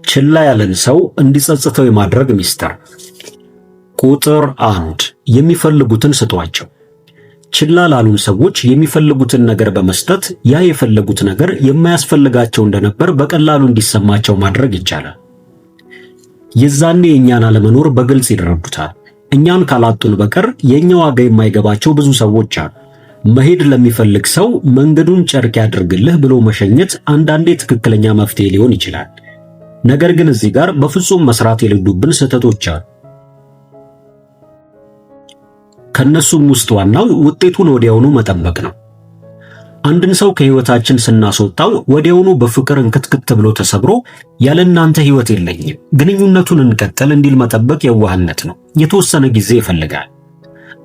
ችላ ያለን ሰው እንዲጸጽተው የማድረግ ሚስጥር። ቁጥር 1፣ የሚፈልጉትን ስጧቸው። ችላ ላሉን ሰዎች የሚፈልጉትን ነገር በመስጠት ያ የፈለጉት ነገር የማያስፈልጋቸው እንደነበር በቀላሉ እንዲሰማቸው ማድረግ ይቻላል። የዛኔ የእኛን አለመኖር በግልጽ ይረዱታል። እኛን ካላጡን በቀር የእኛ ዋጋ የማይገባቸው ብዙ ሰዎች አሉ። መሄድ ለሚፈልግ ሰው መንገዱን ጨርቅ ያድርግልህ ብሎ መሸኘት አንዳንዴ ትክክለኛ መፍትሄ ሊሆን ይችላል። ነገር ግን እዚህ ጋር በፍጹም መስራት የሌሉብን ስህተቶች አሉ። ከነሱም ውስጥ ዋናው ውጤቱን ወዲያውኑ መጠበቅ ነው። አንድን ሰው ከህይወታችን ስናስወጣው ወዲያውኑ በፍቅር እንክትክት ብሎ ተሰብሮ ያለ እናንተ ህይወት የለኝም፣ ግንኙነቱን እንቀጥል እንዲል መጠበቅ የዋህነት ነው። የተወሰነ ጊዜ ይፈልጋል።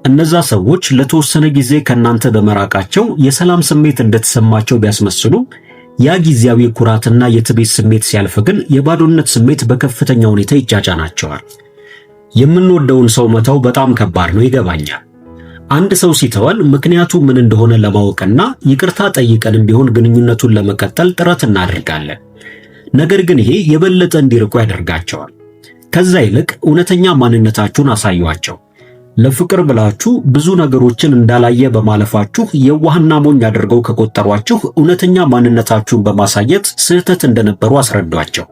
እነዛ ሰዎች ለተወሰነ ጊዜ ከእናንተ በመራቃቸው የሰላም ስሜት እንደተሰማቸው ቢያስመስሉ ያ ጊዜያዊ ኩራትና የትዕቢት ስሜት ሲያልፍ ግን የባዶነት ስሜት በከፍተኛ ሁኔታ ይጫጫናቸዋል። የምንወደውን ሰው መተው በጣም ከባድ ነው፣ ይገባኛል። አንድ ሰው ሲተወን ምክንያቱ ምን እንደሆነ ለማወቅና ይቅርታ ጠይቀንም ቢሆን ግንኙነቱን ለመቀጠል ጥረት እናደርጋለን። ነገር ግን ይሄ የበለጠ እንዲርቁ ያደርጋቸዋል። ከዛ ይልቅ እውነተኛ ማንነታችሁን አሳዩአቸው። ለፍቅር ብላችሁ ብዙ ነገሮችን እንዳላየ በማለፋችሁ የዋህና ሞኝ አድርገው ከቆጠሯችሁ እውነተኛ ማንነታችሁን በማሳየት ስህተት እንደነበሩ አስረዷቸው።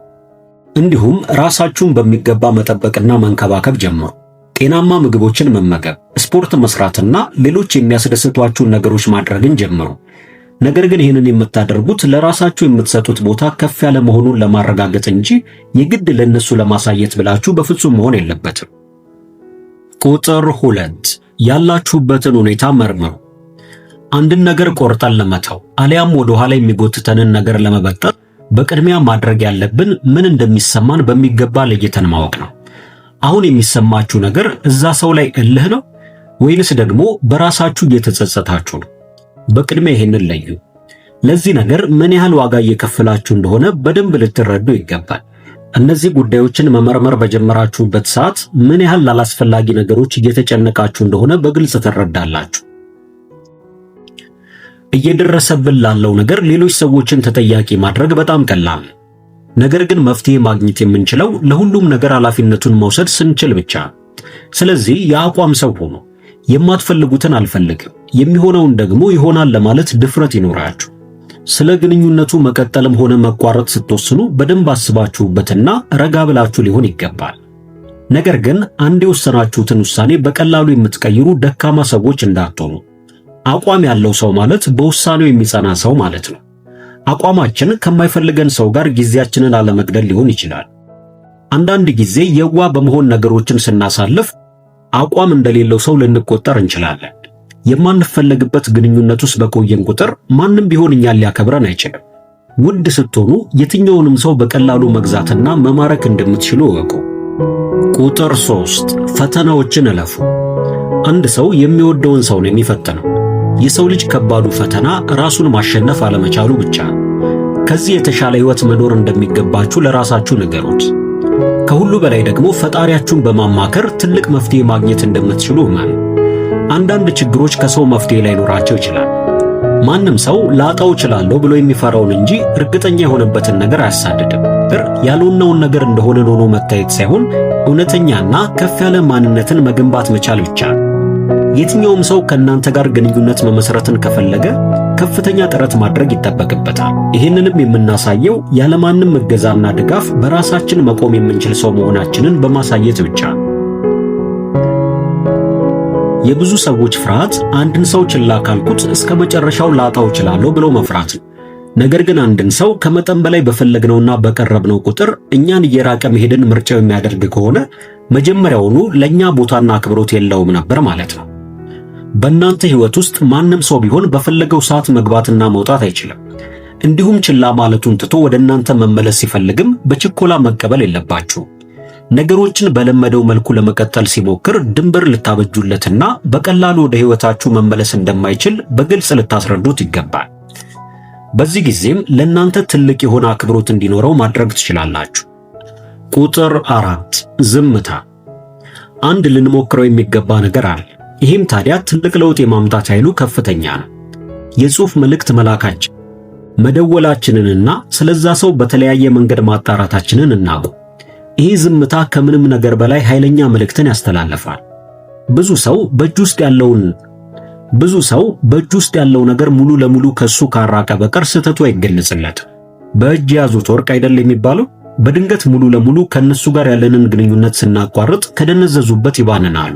እንዲሁም ራሳችሁን በሚገባ መጠበቅና መንከባከብ ጀምሩ። ጤናማ ምግቦችን መመገብ፣ ስፖርት መስራትና ሌሎች የሚያስደስቷችሁን ነገሮች ማድረግን ጀምሩ። ነገር ግን ይህንን የምታደርጉት ለራሳችሁ የምትሰጡት ቦታ ከፍ ያለ መሆኑን ለማረጋገጥ እንጂ የግድ ለነሱ ለማሳየት ብላችሁ በፍጹም መሆን የለበትም። ቁጥር 2፣ ያላችሁበትን ሁኔታ መርምሩ። አንድን ነገር ቆርጠን ለመተው አሊያም ወደ ኋላ የሚጎትተንን ነገር ለመበጠር በቅድሚያ ማድረግ ያለብን ምን እንደሚሰማን በሚገባ ለይተን ማወቅ ነው። አሁን የሚሰማችሁ ነገር እዛ ሰው ላይ እልህ ነው ወይንስ ደግሞ በራሳችሁ እየተጸጸታችሁ ነው? በቅድሚያ ይሄንን ለዩ። ለዚህ ነገር ምን ያህል ዋጋ እየከፈላችሁ እንደሆነ በደንብ ልትረዱ ይገባል። እነዚህ ጉዳዮችን መመርመር በጀመራችሁበት ሰዓት ምን ያህል ላላስፈላጊ ነገሮች እየተጨነቃችሁ እንደሆነ በግልጽ ትረዳላችሁ። እየደረሰብን ላለው ነገር ሌሎች ሰዎችን ተጠያቂ ማድረግ በጣም ቀላል ነው። ነገር ግን መፍትሄ ማግኘት የምንችለው ለሁሉም ነገር ኃላፊነቱን መውሰድ ስንችል ብቻ። ስለዚህ የአቋም ሰው ሆኖ የማትፈልጉትን አልፈልግም፣ የሚሆነውን ደግሞ ይሆናል ለማለት ድፍረት ይኖራችሁ። ስለ ግንኙነቱ መቀጠልም ሆነ መቋረጥ ስትወስኑ በደንብ አስባችሁበትና ረጋ ብላችሁ ሊሆን ይገባል። ነገር ግን አንድ የወሰናችሁትን ውሳኔ በቀላሉ የምትቀይሩ ደካማ ሰዎች እንዳትሆኑ። አቋም ያለው ሰው ማለት በውሳኔው የሚጸና ሰው ማለት ነው። አቋማችን ከማይፈልገን ሰው ጋር ጊዜያችንን አለመግደል ሊሆን ይችላል። አንዳንድ ጊዜ የዋ በመሆን ነገሮችን ስናሳልፍ አቋም እንደሌለው ሰው ልንቆጠር እንችላለን። የማንፈለግበት ግንኙነት ውስጥ በቆየን ቁጥር ማንም ቢሆን እኛን ሊያከብረን አይችልም። ውድ ስትሆኑ የትኛውንም ሰው በቀላሉ መግዛትና መማረክ እንደምትችሉ እወቁ። ቁጥር 3፣ ፈተናዎችን እለፉ። አንድ ሰው የሚወደውን ሰው ነው የሚፈትነው። የሰው ልጅ ከባዱ ፈተና ራሱን ማሸነፍ አለመቻሉ ብቻ። ከዚህ የተሻለ ሕይወት መኖር እንደሚገባችሁ ለራሳችሁ ንገሩት። ከሁሉ በላይ ደግሞ ፈጣሪያችሁን በማማከር ትልቅ መፍትሄ ማግኘት እንደምትችሉ እመኑ። አንዳንድ ችግሮች ከሰው መፍትሄ ላይኖራቸው ይችላል። ማንም ሰው ላጣው እችላለሁ ብሎ የሚፈራውን እንጂ እርግጠኛ የሆነበትን ነገር አያሳድድም። ያልሆነውን ነገር እንደሆነ ሆኖ መታየት ሳይሆን እውነተኛና ከፍ ያለ ማንነትን መገንባት መቻል ብቻ። የትኛውም ሰው ከእናንተ ጋር ግንኙነት መመስረትን ከፈለገ ከፍተኛ ጥረት ማድረግ ይጠበቅበታል። ይህንንም የምናሳየው ያለማንም እገዛና ድጋፍ በራሳችን መቆም የምንችል ሰው መሆናችንን በማሳየት ብቻ። የብዙ ሰዎች ፍርሃት አንድን ሰው ችላ ካልኩት እስከ መጨረሻው ላጣው እችላለሁ ብሎ መፍራት ነው። ነገር ግን አንድን ሰው ከመጠን በላይ በፈለግነውና በቀረብነው ቁጥር እኛን እየራቀ መሄድን ምርጫው የሚያደርግ ከሆነ መጀመሪያውኑ ለኛ ቦታና አክብሮት የለውም ነበር ማለት ነው። በእናንተ ሕይወት ውስጥ ማንም ሰው ቢሆን በፈለገው ሰዓት መግባትና መውጣት አይችልም። እንዲሁም ችላ ማለቱን ትቶ ወደ እናንተ መመለስ ሲፈልግም በችኮላ መቀበል የለባችሁ። ነገሮችን በለመደው መልኩ ለመቀጠል ሲሞክር ድንበር ልታበጁለትና በቀላሉ ወደ ሕይወታችሁ መመለስ እንደማይችል በግልጽ ልታስረዱት ይገባል። በዚህ ጊዜም ለእናንተ ትልቅ የሆነ አክብሮት እንዲኖረው ማድረግ ትችላላችሁ። ቁጥር 4፣ ዝምታ። አንድ ልንሞክረው የሚገባ ነገር አለ። ይህም ታዲያ ትልቅ ለውጥ የማምጣት ኃይሉ ከፍተኛ ነው። የጽሑፍ መልእክት መላካችን መደወላችንንና ስለዛ ሰው በተለያየ መንገድ ማጣራታችንን እናቁም። ይህ ዝምታ ከምንም ነገር በላይ ኃይለኛ መልእክትን ያስተላልፋል። ብዙ ሰው በእጅ ውስጥ ያለውን ብዙ ሰው በእጅ ውስጥ ያለው ነገር ሙሉ ለሙሉ ከሱ ካራቀ በቀር ስህተቱ አይገለጽለትም። በእጅ የያዙት ወርቅ አይደል የሚባለው? በድንገት ሙሉ ለሙሉ ከነሱ ጋር ያለንን ግንኙነት ስናቋርጥ ከደነዘዙበት ይባንናሉ።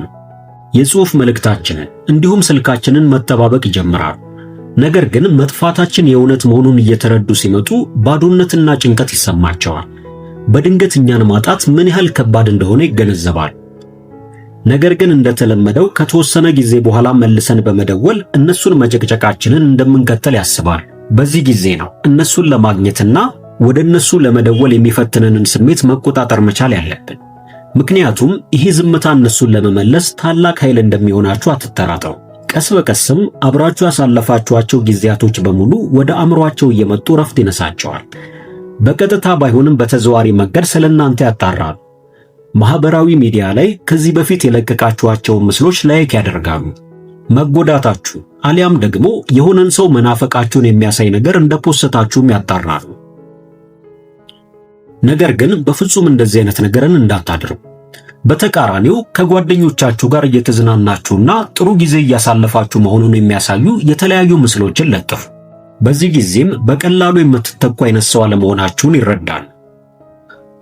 የጽሑፍ መልእክታችንን እንዲሁም ስልካችንን መጠባበቅ ይጀምራሉ። ነገር ግን መጥፋታችን የእውነት መሆኑን እየተረዱ ሲመጡ ባዶነትና ጭንቀት ይሰማቸዋል። በድንገት እኛን ማጣት ምን ያህል ከባድ እንደሆነ ይገነዘባል። ነገር ግን እንደተለመደው ከተወሰነ ጊዜ በኋላ መልሰን በመደወል እነሱን መጨቅጨቃችንን እንደምንቀጥል ያስባል። በዚህ ጊዜ ነው እነሱን ለማግኘትና ወደ እነሱ ለመደወል የሚፈትነንን ስሜት መቆጣጠር መቻል ያለብን። ምክንያቱም ይሄ ዝምታ እነሱን ለመመለስ ታላቅ ኃይል እንደሚሆናችሁ አትጠራጠሩ። ቀስ በቀስም አብራችሁ ያሳለፋችኋቸው ጊዜያቶች በሙሉ ወደ አእምሯቸው እየመጡ ረፍት ይነሳቸዋል። በቀጥታ ባይሆንም በተዘዋሪ መንገድ ስለእናንተ ያጣራሉ። ማህበራዊ ሚዲያ ላይ ከዚህ በፊት የለቀቃችኋቸውን ምስሎች like ያደርጋሉ። መጎዳታችሁ አሊያም ደግሞ የሆነን ሰው መናፈቃችሁን የሚያሳይ ነገር እንደፖሰታችሁም ያጣራሉ። ነገር ግን በፍጹም እንደዚህ አይነት ነገርን እንዳታደርጉ። በተቃራኒው ከጓደኞቻችሁ ጋር እየተዝናናችሁና ጥሩ ጊዜ እያሳለፋችሁ መሆኑን የሚያሳዩ የተለያዩ ምስሎችን ለጥፉ። በዚህ ጊዜም በቀላሉ የምትተኩ አይነት ሰው አለመሆናችሁን ይረዳል።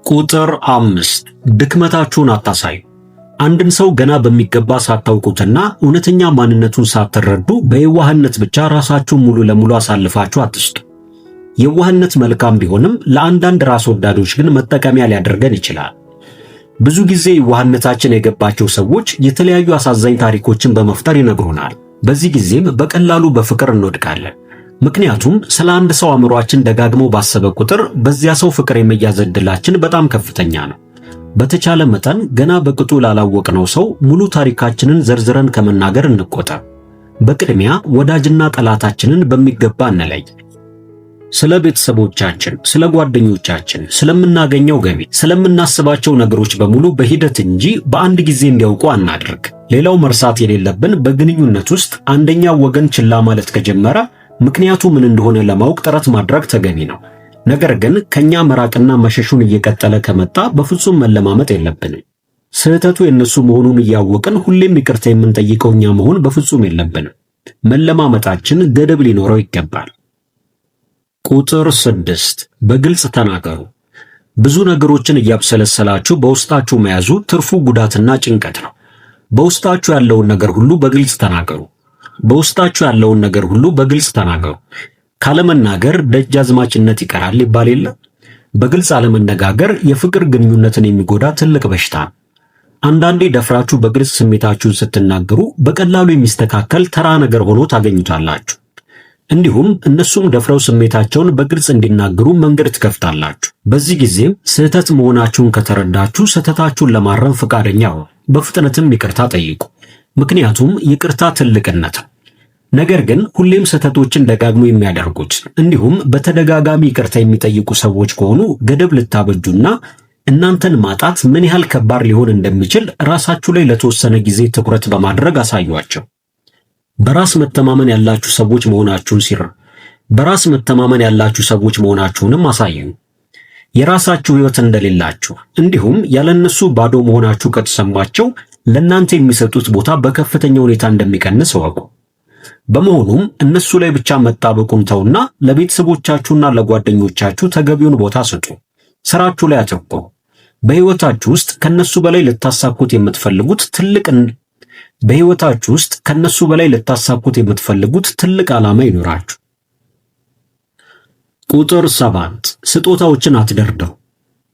ቁጥር 5 ድክመታችሁን አታሳዩ። አንድን ሰው ገና በሚገባ ሳታውቁትና እውነተኛ ማንነቱን ሳትረዱ በየዋህነት ብቻ ራሳችሁን ሙሉ ለሙሉ አሳልፋችሁ አትስጡ። የዋህነት መልካም ቢሆንም ለአንዳንድ ራስ ወዳዶች ግን መጠቀሚያ ሊያደርገን ይችላል። ብዙ ጊዜ የዋህነታችን የገባቸው ሰዎች የተለያዩ አሳዛኝ ታሪኮችን በመፍጠር ይነግሩናል። በዚህ ጊዜም በቀላሉ በፍቅር እንወድቃለን። ምክንያቱም ስለ አንድ ሰው አእምሯችን ደጋግሞ ባሰበ ቁጥር በዚያ ሰው ፍቅር የመያዝ ዕድላችን በጣም ከፍተኛ ነው። በተቻለ መጠን ገና በቅጡ ላላወቅነው ሰው ሙሉ ታሪካችንን ዘርዝረን ከመናገር እንቆጠብ። በቅድሚያ ወዳጅና ጠላታችንን በሚገባ እንለይ። ስለ ቤተሰቦቻችን፣ ስለ ጓደኞቻችን፣ ስለምናገኘው ገቢ፣ ስለምናስባቸው ነገሮች በሙሉ በሂደት እንጂ በአንድ ጊዜ እንዲያውቁ አናድርግ። ሌላው መርሳት የሌለብን በግንኙነት ውስጥ አንደኛው ወገን ችላ ማለት ከጀመረ ምክንያቱ ምን እንደሆነ ለማወቅ ጥረት ማድረግ ተገቢ ነው። ነገር ግን ከኛ መራቅና መሸሹን እየቀጠለ ከመጣ በፍጹም መለማመጥ የለብንም። ስህተቱ የነሱ መሆኑን እያወቅን ሁሌም ይቅርታ የምንጠይቀው እኛ መሆን በፍጹም የለብንም። መለማመጣችን ገደብ ሊኖረው ይገባል። ቁጥር 6 በግልጽ ተናገሩ። ብዙ ነገሮችን እያብሰለሰላችሁ በውስጣችሁ መያዙ ትርፉ ጉዳትና ጭንቀት ነው። በውስጣችሁ ያለውን ነገር ሁሉ በግልጽ ተናገሩ። በውስጣችሁ ያለውን ነገር ሁሉ በግልጽ ተናገሩ። ካለመናገር ደጃዝማችነት ይቀራል ይባል የለ። በግልጽ አለመነጋገር የፍቅር ግንኙነትን የሚጎዳ ትልቅ በሽታ ነው። አንዳንዴ ደፍራችሁ በግልጽ ስሜታችሁን ስትናገሩ በቀላሉ የሚስተካከል ተራ ነገር ሆኖ ታገኙታላችሁ። እንዲሁም እነሱም ደፍረው ስሜታቸውን በግልጽ እንዲናገሩ መንገድ ትከፍታላችሁ። በዚህ ጊዜም ስህተት መሆናችሁን ከተረዳችሁ ስህተታችሁን ለማረም ፈቃደኛ ሁኑ። በፍጥነትም ይቅርታ ጠይቁ። ምክንያቱም ይቅርታ ትልቅነት ነው። ነገር ግን ሁሌም ስህተቶችን ደጋግሞ የሚያደርጉት እንዲሁም በተደጋጋሚ ይቅርታ የሚጠይቁ ሰዎች ከሆኑ ገደብ ልታበጁና እናንተን ማጣት ምን ያህል ከባድ ሊሆን እንደሚችል ራሳችሁ ላይ ለተወሰነ ጊዜ ትኩረት በማድረግ አሳዩአቸው። በራስ መተማመን ያላችሁ ሰዎች መሆናችሁን ሲር በራስ መተማመን ያላችሁ ሰዎች መሆናችሁንም አሳዩ። የራሳችሁ ሕይወት እንደሌላችሁ እንዲሁም ያለነሱ ባዶ መሆናችሁ ከተሰማቸው ለእናንተ የሚሰጡት ቦታ በከፍተኛ ሁኔታ እንደሚቀንስ እወቁ። በመሆኑም እነሱ ላይ ብቻ መጣበቁን ተውና ለቤተሰቦቻችሁና ለጓደኞቻችሁ ተገቢውን ቦታ ስጡ። ስራችሁ ላይ አተኩሩ። በሕይወታችሁ ውስጥ ከነሱ በላይ ልታሳኩት የምትፈልጉት ትልቅ በሕይወታችሁ ውስጥ ከነሱ በላይ ልታሳኩት የምትፈልጉት ትልቅ ዓላማ ይኑራችሁ። ቁጥር 7 ስጦታዎችን አትደርደሩ።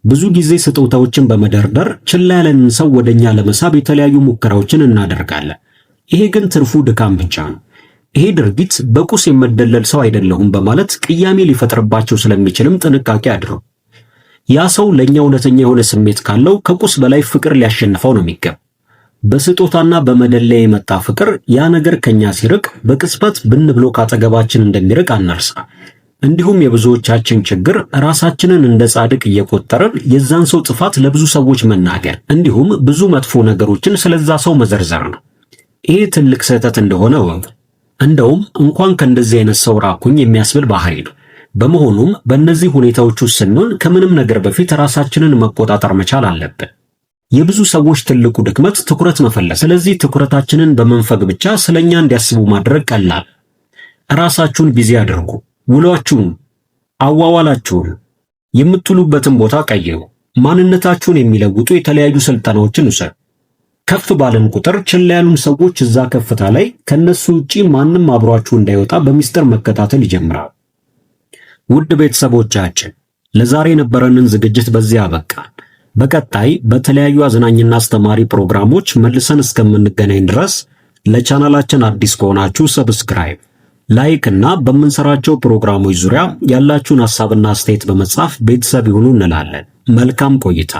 ብዙ ጊዜ ስጦታዎችን በመደርደር ችላ ያለንን ሰው ወደኛ ለመሳብ የተለያዩ ሙከራዎችን እናደርጋለን። ይሄ ግን ትርፉ ድካም ብቻ ነው። ይሄ ድርጊት በቁስ የመደለል ሰው አይደለሁም በማለት ቅያሜ ሊፈጥርባቸው ስለሚችልም ጥንቃቄ አድርጉ። ያ ሰው ለኛ እውነተኛ የሆነ ስሜት ካለው ከቁስ በላይ ፍቅር ሊያሸንፈው ነው የሚገባ። በስጦታና በመደለያ የመጣ ፍቅር ያ ነገር ከኛ ሲርቅ በቅጽበት ብን ብሎ ካጠገባችን እንደሚርቅ አናርሳ። እንዲሁም የብዙዎቻችን ችግር ራሳችንን እንደ ጻድቅ እየቆጠርን የዛን ሰው ጥፋት ለብዙ ሰዎች መናገር እንዲሁም ብዙ መጥፎ ነገሮችን ስለዛ ሰው መዘርዘር ነው። ይሄ ትልቅ ስህተት እንደሆነ እወቁ። እንደውም እንኳን ከእንደዚህ አይነት ሰው ራኩኝ የሚያስብል ባህሪ ነው። በመሆኑም በእነዚህ ሁኔታዎች ውስጥ ስንሆን ከምንም ነገር በፊት ራሳችንን መቆጣጠር መቻል አለብን። የብዙ ሰዎች ትልቁ ድክመት ትኩረት መፈለግ። ስለዚህ ትኩረታችንን በመንፈግ ብቻ ስለኛ እንዲያስቡ ማድረግ ቀላል። ራሳችሁን busy አድርጉ። ውሏችሁን፣ አዋዋላችሁን፣ የምትውሉበትን ቦታ ቀይሩ። ማንነታችሁን የሚለውጡ የተለያዩ ስልጠናዎችን ውሰዱ። ከፍ ባለን ቁጥር ችላ ያሉን ሰዎች እዛ ከፍታ ላይ ከነሱ ውጪ ማንም አብሯችሁ እንዳይወጣ በሚስጥር መከታተል ይጀምራል። ውድ ቤተሰቦቻችን፣ ለዛሬ የነበረንን ዝግጅት በዚያ አበቃን። በቀጣይ በተለያዩ አዝናኝና አስተማሪ ፕሮግራሞች መልሰን እስከምንገናኝ ድረስ ለቻናላችን አዲስ ከሆናችሁ subscribe፣ like እና በምንሰራቸው ፕሮግራሞች ዙሪያ ያላችሁን ሐሳብና አስተያየት በመጻፍ ቤተሰብ ይሁኑ እንላለን። መልካም ቆይታ።